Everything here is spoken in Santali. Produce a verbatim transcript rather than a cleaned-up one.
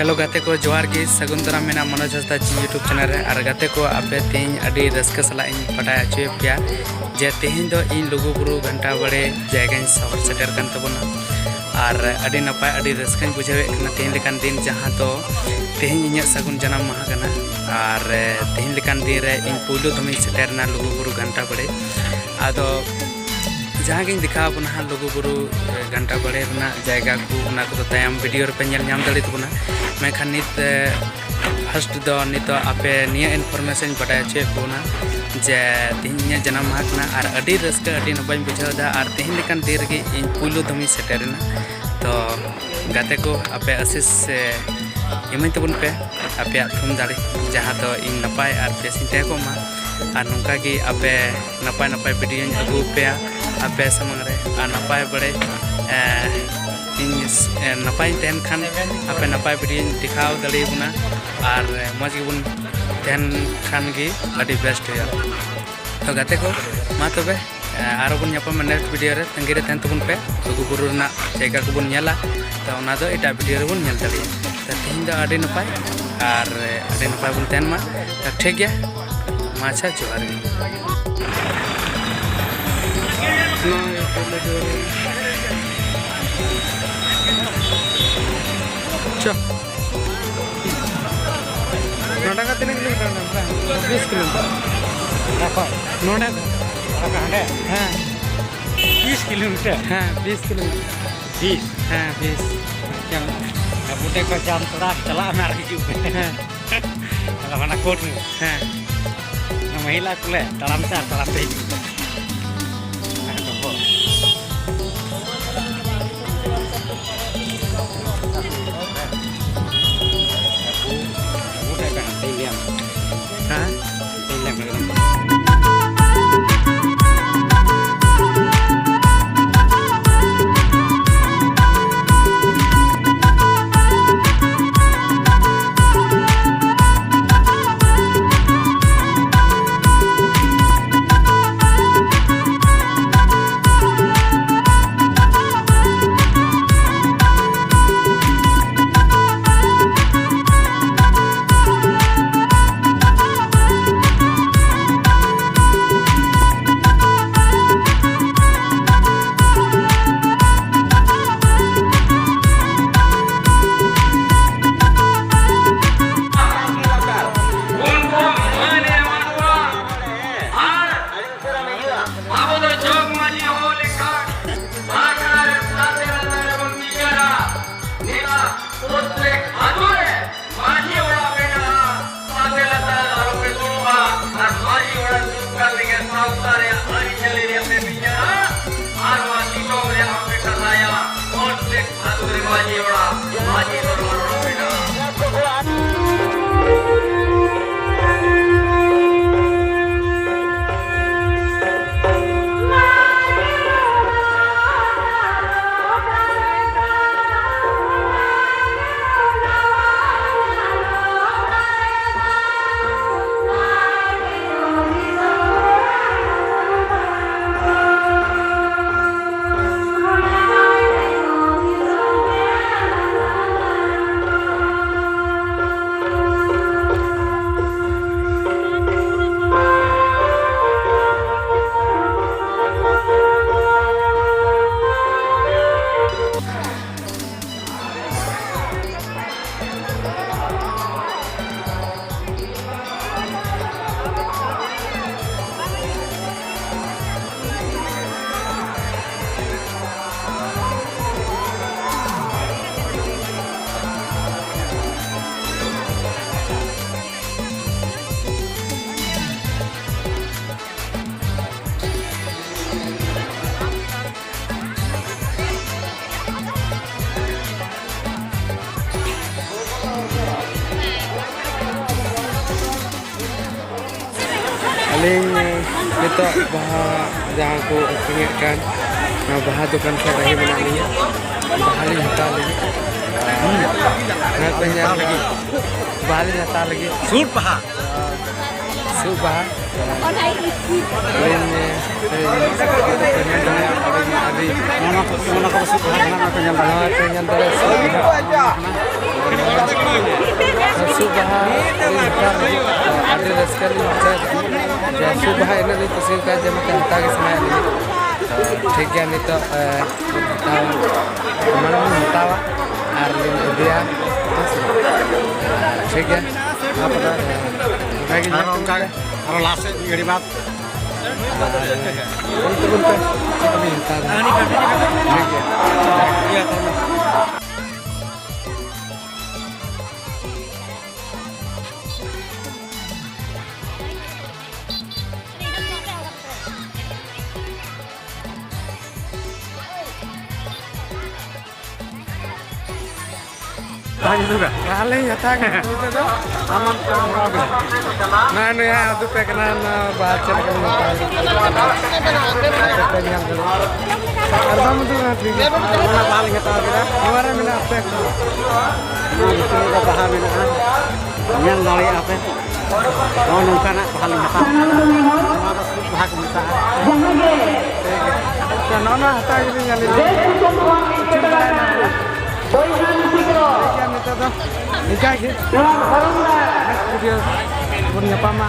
Hello ᱜᱟᱛᱮ ᱠᱚ, ᱡᱚᱦᱟᱨ ᱜᱮ, ᱥᱟᱹᱜᱩᱱ ᱫᱟᱨᱟᱢ ᱢᱮᱱᱟᱜᱼᱟ ᱢᱚᱱᱳᱡᱽ ᱦᱟᱸᱥᱫᱟ ᱡᱤ YouTube ᱪᱮᱱᱮᱞ ᱨᱮ᱾ ᱟᱨ ᱜᱟᱛᱮ ᱠᱚ, ᱟᱯᱮ ᱛᱮᱦᱮᱧ ᱟᱹᱰᱤ ᱨᱟᱹᱥᱠᱟᱹ ᱥᱟᱞᱟᱜ ᱤᱧ ᱵᱟᱰᱟᱭ ᱦᱚᱪᱚᱭᱮᱫ ᱯᱮᱭᱟ ᱡᱮ ᱛᱮᱦᱮᱧ ᱫᱚ ᱤᱧ ᱞᱩᱜᱩᱵᱩᱨᱩ ᱜᱷᱟᱱᱴᱟ ᱵᱟᱲᱮ ᱡᱟᱭᱜᱟᱧ ᱥᱚᱦᱚᱨ ᱥᱮᱴᱮᱨ ᱠᱟᱱ ᱛᱟᱵᱚᱱᱟ᱾ ᱟᱨ ᱟᱹᱰᱤ ᱱᱟᱯᱟᱭ, ᱟᱹᱰᱤ ᱨᱟᱹᱥᱠᱟᱹᱧ ᱵᱩᱡᱷᱟᱹᱣᱮᱫ ᱠᱟᱱᱟ ᱛᱮᱦᱮᱧ ᱞᱮᱠᱟᱱ ᱫᱤᱱ, ᱡᱟᱦᱟᱸ ᱫᱚ ᱛᱮᱦᱮᱧ ᱤᱧᱟᱹᱜ ᱥᱟᱹᱜᱩᱱ ᱡᱟᱱᱟᱢ ᱢᱟᱦᱟ ᱠᱟᱱᱟ᱾ ᱟᱨ ᱛᱮᱦᱮᱧ ᱞᱮᱠᱟᱱ ᱫᱤᱱ ᱨᱮ ᱤᱧ ᱯᱩᱭᱞᱩ ᱫᱚᱢᱤᱧ ᱥᱮᱴᱮᱨ ᱮᱱᱟ ᱞᱩᱜᱩᱵᱩᱨᱩ ᱜᱷᱟᱱᱴᱟ ᱵᱟᱲᱮ᱾ ᱟᱫᱚ ᱡᱟᱦᱟᱸ ᱜᱤᱧ ᱫᱮᱠᱷᱟᱣ ᱟᱵᱚᱱᱟ ᱦᱟᱸᱜ ᱞᱩᱜᱩᱵᱩᱨᱩ, ᱮ, ᱜᱷᱟᱱᱴᱟ ᱵᱟᱲᱮ ᱨᱮᱱᱟᱜ ᱡᱟᱭᱜᱟ ᱠᱚ, ᱚᱱᱟ ᱠᱚᱫᱚ ᱛᱟᱭᱚᱢ ᱵᱷᱤᱰᱤᱭᱳ ᱨᱮᱯᱮ ᱧᱮᱞ ᱧᱟᱢ ᱫᱟᱲᱮ ᱛᱟᱵᱚᱱᱟ᱾ ᱢᱮᱱᱠᱷᱟᱱ ᱱᱤᱛ, ᱮ, ᱯᱷᱟᱥᱴ ᱫᱚ ᱱᱤᱛᱚᱜ ᱟᱯᱮ ᱱᱤᱭᱟᱹ ᱤᱱᱯᱷᱚᱨᱢᱮᱥᱚᱱ ᱵᱟᱰᱟᱭ ᱦᱚᱪᱚᱭᱮᱫ ᱵᱚᱱᱟ ᱡᱮ ᱛᱮᱦᱮᱧ ᱤᱧᱟᱹᱜ ᱡᱟᱱᱟᱢ ᱢᱟᱦᱟ ᱠᱟᱱᱟ᱾ ᱟᱨ ᱟᱹᱰᱤ ᱨᱟᱹᱥᱠᱟᱹ, ᱟᱹᱰᱤ ᱱᱟᱯᱟᱭᱤᱧ ᱵᱩᱡᱷᱟᱹᱣ ᱮᱫᱟ᱾ ᱟᱨ ᱛᱮᱦᱮᱧ ᱞᱮᱠᱟᱱ ᱫᱤᱱ ᱨᱮᱜᱮ ᱤᱧ ᱯᱩᱭᱞᱩ ᱫᱚᱢᱤᱧ ᱥᱮᱴᱮᱨᱮᱱᱟ᱾ ᱛᱚ ᱜᱟᱛᱮ ᱠᱚ, ᱟᱯᱮ ᱟᱥᱤᱥ, ᱮ, ᱤᱢᱟᱹᱧ ᱛᱟᱵᱚᱱ ᱯᱮ, ᱟᱯᱮᱭᱟᱜ ᱛᱷᱩᱢ ᱫᱟᱲᱮ, ᱡᱟᱦᱟᱸ ᱫᱚ ᱤᱧ ᱱᱟᱯᱟᱭ ᱟᱨ ᱵᱮᱥᱤᱧ ᱛᱟᱦᱮᱸ ᱠᱚᱜ ᱢᱟ᱾ ᱟᱨ ᱱᱚᱝᱠᱟ ᱜᱮ ᱟᱯᱮ ᱱᱟᱯᱟᱭ ᱱᱟᱯᱟᱭ ᱵᱷᱤᱰᱤᱭᱳᱧ ᱟᱹᱜᱩ ᱟᱯᱮᱭᱟ ᱟᱯᱮ ᱥᱟᱢᱟᱝ ᱨᱮ᱾ ᱟᱨ ᱱᱟᱯᱟᱭ ᱵᱟᱲᱮ, ᱮ, ᱤᱧ, ᱮ, ᱱᱟᱯᱟᱭᱤᱧ ᱛᱟᱦᱮᱱ ᱠᱷᱟᱱ, ᱟᱯᱮ ᱱᱟᱯᱟᱭ ᱵᱷᱤᱰᱤᱭᱳᱧ ᱫᱮᱠᱷᱟᱣ ᱫᱟᱲᱮᱭᱟᱵᱚᱱᱟ᱾ ᱟᱨ, ᱮ, ᱢᱚᱡᱽ ᱜᱮᱵᱚᱱ ᱛᱟᱦᱮᱱ ᱠᱷᱟᱱ ᱜᱮ ᱟᱹᱰᱤ ᱵᱮᱥᱴ ᱦᱩᱭᱩᱜᱼᱟ᱾ ᱛᱚ ᱜᱟᱛᱮ ᱠᱚ, ᱢᱟ ᱛᱚᱵᱮ, ᱮ, ᱟᱨᱚ ᱵᱚᱱ ᱧᱟᱯᱟᱢᱟ ᱱᱮᱠᱥᱴ ᱵᱷᱤᱰᱤᱭᱳ ᱨᱮ᱾ ᱛᱟᱺᱜᱤ ᱨᱮ ᱛᱟᱦᱮᱱ ᱛᱟᱵᱚᱱ ᱯᱮ, ᱞᱩᱜᱩᱵᱩᱨᱩ ᱨᱮᱱᱟᱜ ᱡᱟᱭᱜᱟ ᱠᱚᱵᱚᱱ ᱧᱮᱞᱟ᱾ ᱛᱚ ᱚᱱᱟ ᱫᱚ ᱮᱴᱟᱜ ᱵᱷᱤᱰᱤᱭᱳ ᱨᱮᱵᱚᱱ ᱧᱮᱞ ᱫᱟᱲᱮᱭᱟᱜᱼᱟ᱾ ᱛᱚ ᱛᱮᱦᱮᱧ ᱫᱚ ᱟᱹᱰᱤ ᱱᱟᱯᱟᱭ, ᱟᱨ, ᱮ, ᱟᱹᱰᱤ ᱱᱟᱯᱟᱭ ᱵᱚᱱ ᱛᱟᱦᱮᱱ ᱢᱟ᱾ ᱛᱚ ᱴᱷᱤᱠ ᱜᱮᱭᱟ, ᱢᱟ ᱟᱪᱪᱷᱟ, ᱡᱚᱦᱟᱨ ᱜᱮ᱾ ᱪᱚ᱾ ᱱᱚᱰᱮ ᱠᱷᱚᱱ ᱛᱤᱱᱟᱹᱜ ᱠᱤᱞᱳᱢᱤᱴᱟᱨ ᱢᱮᱱᱟᱜᱼᱟ? ᱵᱤᱥ ᱠᱤᱞᱳᱢᱤᱴᱟᱨ᱾ ᱚᱠᱟ ᱠᱷᱚᱱ? ᱱᱚᱰᱮ ᱠᱷᱚᱱ᱾ ᱚᱠᱟ ᱦᱟᱸᱰᱮ? ᱦᱮᱸ᱾ ᱵᱤᱥ ᱠᱤᱞᱳᱢᱤᱴᱟᱨ? ᱦᱮᱸ, ᱵᱤᱥ ᱠᱤᱞᱳᱢᱤᱴᱟᱨ᱾ ᱵᱤᱥ? ᱦᱮᱸ, ᱵᱤᱥ᱾ ᱪᱚᱞ᱾ ᱟᱵᱚ ᱴᱷᱮᱱ ᱠᱷᱚᱱ ᱡᱟᱢᱛᱚᱲᱟ ᱪᱟᱞᱟᱜ ᱢᱮ ᱟᱨ ᱦᱤᱡᱩᱜ ᱢᱮ᱾ ᱦᱮᱸ᱾ ᱟᱫᱚ ᱦᱟᱱᱟ ᱠᱳᱨᱴ ᱨᱮ᱾ ᱦᱮᱸ᱾ ᱚᱱᱟ ᱢᱚᱦᱤᱞᱟ ᱠᱚᱞᱮ ᱛᱟᱲᱟᱢ ᱛᱮ ᱟᱨ ᱛᱟᱲᱟᱢ ᱛᱮ ᱦᱤᱡᱩᱜ ᱢᱮ᱾ ᱟᱹᱞᱤᱧ ᱱᱤᱛᱚᱜ ᱵᱟᱦᱟ ᱡᱟᱦᱟᱸ ᱠᱚ ᱟᱹᱠᱷᱨᱤᱧᱮᱫ ᱠᱟᱱ, ᱱᱚᱣᱟ ᱵᱟᱦᱟ ᱫᱚᱠᱟᱱ ᱥᱮᱫ ᱨᱮᱜᱮ ᱢᱮᱱᱟᱜ ᱞᱤᱧᱟ᱾ ᱵᱟᱦᱟ ᱞᱤᱧ ᱦᱟᱛᱟᱣ ᱞᱟᱹᱜᱤᱫ᱾ ᱦᱩᱸ᱾ ᱱᱚᱣᱟ ᱠᱚ ᱧᱮᱞ ᱵᱟᱦᱟ ᱞᱤᱧ ᱦᱟᱛᱟᱣ ᱞᱟᱹᱜᱤᱫ᱾ ᱥᱩᱴ ᱵᱟᱦᱟ᱾ ᱥᱩᱴ ᱵᱟᱦᱟ᱾ ᱟᱹᱞᱤᱧ, ᱟᱹᱞᱤᱧ, ᱟᱹᱞᱤᱧ, ᱟᱹᱞᱤᱧ, ᱱᱚᱣᱟ ᱠᱚ, ᱱᱚᱣᱟ ᱠᱚᱫᱚ ᱥᱩᱫ ᱵᱟᱦᱟ ᱠᱟᱱᱟ, ᱱᱚᱣᱟ ᱠᱚ ᱧᱮᱞ ᱫᱟᱲᱮᱭᱟᱜᱼᱟ᱾ ᱱᱚᱣᱟ ᱠᱚ ᱧᱮᱞ ᱫᱟᱲᱮᱭᱟᱜᱼᱟ, ᱥᱩᱫ ᱵᱟᱦᱟ᱾ ᱥᱩᱫ ᱵᱟᱦᱟ ᱟᱹᱰᱤ ᱨᱟᱹᱥᱠᱟᱹ ᱞᱤᱧ ᱵᱩᱡᱷᱟᱹᱣ ᱠᱮᱫᱟ᱾ ᱡᱮ ᱥᱩᱫ ᱵᱟᱦᱟ ᱤᱱᱟᱹᱜ ᱞᱤᱧ ᱠᱩᱥᱤᱭᱟᱠᱟᱫᱼᱟ ᱡᱮ ᱢᱤᱫᱴᱮᱱ ᱦᱟᱛᱟᱣ ᱜᱮ ᱥᱟᱱᱟᱭᱮᱫ ᱞᱤᱧᱟ᱾ ᱴᱷᱤᱠ ᱜᱮᱭᱟ, ᱱᱤᱛᱚᱜ, ᱮ, ᱦᱟᱛᱟᱣ, ᱢᱟᱲᱟᱝ ᱞᱤᱧ ᱦᱟᱛᱟᱣᱟ ᱟᱨ ᱞᱤᱧ ᱤᱫᱤᱭᱟ᱾ ᱦᱮᱸ ᱥᱮ ᱵᱟᱝ? ᱴᱷᱤᱠ ᱜᱮᱭᱟ᱾ ᱟᱨ ᱚᱱᱠᱟ ᱜᱮ ᱟᱨᱚ ᱞᱟᱦᱟ ᱥᱮᱫ ᱢᱤᱫ ᱜᱷᱟᱹᱲᱤ ᱵᱟᱫ᱾ ᱚᱱᱛᱮ ᱵᱚᱞᱛᱮ ᱪᱮᱫ ᱠᱚᱵᱤᱱ ᱦᱟᱛᱟᱣ ᱮᱫᱟ? ᱴᱷᱤᱠ ᱜᱮᱭᱟ᱾ ᱛᱟᱦᱞᱮᱧ ᱦᱟᱛᱟᱣ ᱠᱮᱫᱟ ᱱᱚᱛᱮ ᱫᱚ᱾ ᱟᱢᱟᱜ ᱱᱚᱣᱟ ᱱᱩᱭ ᱦᱟᱸᱜ ᱩᱫᱩᱜ ᱯᱮ ᱠᱟᱱᱟ, ᱱᱚᱣᱟ ᱵᱟᱦᱟ ᱪᱮᱫ ᱞᱮᱠᱟ ᱵᱚᱱ ᱦᱟᱛᱟᱣᱟ᱾ ᱟᱯᱮ ᱯᱮ ᱧᱮᱞ ᱫᱟᱲᱮᱭᱟᱜᱼᱟ᱾ ᱟᱨ ᱵᱟᱢ ᱩᱫᱩᱜ ᱨᱮᱦᱚᱸ ᱴᱷᱤᱠ ᱜᱮᱭᱟ᱾ ᱚᱱᱟ ᱵᱟᱦᱟ ᱞᱤᱧ ᱦᱟᱛᱟᱣ ᱠᱮᱫᱟ᱾ ᱱᱚᱣᱟ ᱨᱮ ᱢᱮᱱᱟᱜᱼᱟ ᱯᱮ᱾ ᱱᱚᱣᱟ ᱵᱷᱤᱛᱨᱤ ᱨᱮ ᱵᱟᱦᱟ ᱢᱮᱱᱟᱜᱼᱟ, ᱧᱮᱞ ᱫᱟᱲᱮᱭᱟᱜᱼᱟ ᱯᱮ᱾ ᱱᱚᱜᱼᱚ ᱱᱚᱝᱠᱟᱱᱟᱜ ᱵᱟᱦᱟ ᱞᱤᱧ ᱦᱟᱛᱟᱣ ᱠᱮᱫᱟ᱾ ᱱᱚᱣᱟ ᱫᱚ ᱥᱩᱫ ᱵᱟᱦᱟ ᱠᱚ ᱢᱮᱛᱟᱜᱼᱟ᱾ ᱟᱪᱪᱷᱟ, ᱱᱚᱜᱼᱚ ᱱᱚᱣᱟ ᱦᱟᱛᱟᱣ ᱠᱮᱫᱟᱹᱧ ᱟᱹᱞᱤᱧ ᱫᱚ᱾ ᱩᱪᱤᱛ ᱵᱟᱲᱟᱭᱮᱱᱟ᱾ ᱴᱷᱤᱠ ᱜᱮᱭᱟ, ᱱᱤᱛᱚᱜ ᱫᱚ ᱱᱤᱝᱠᱟ ᱜᱮ᱾ Next video ᱵᱚᱱ ᱧᱟᱯᱟᱢᱟ᱾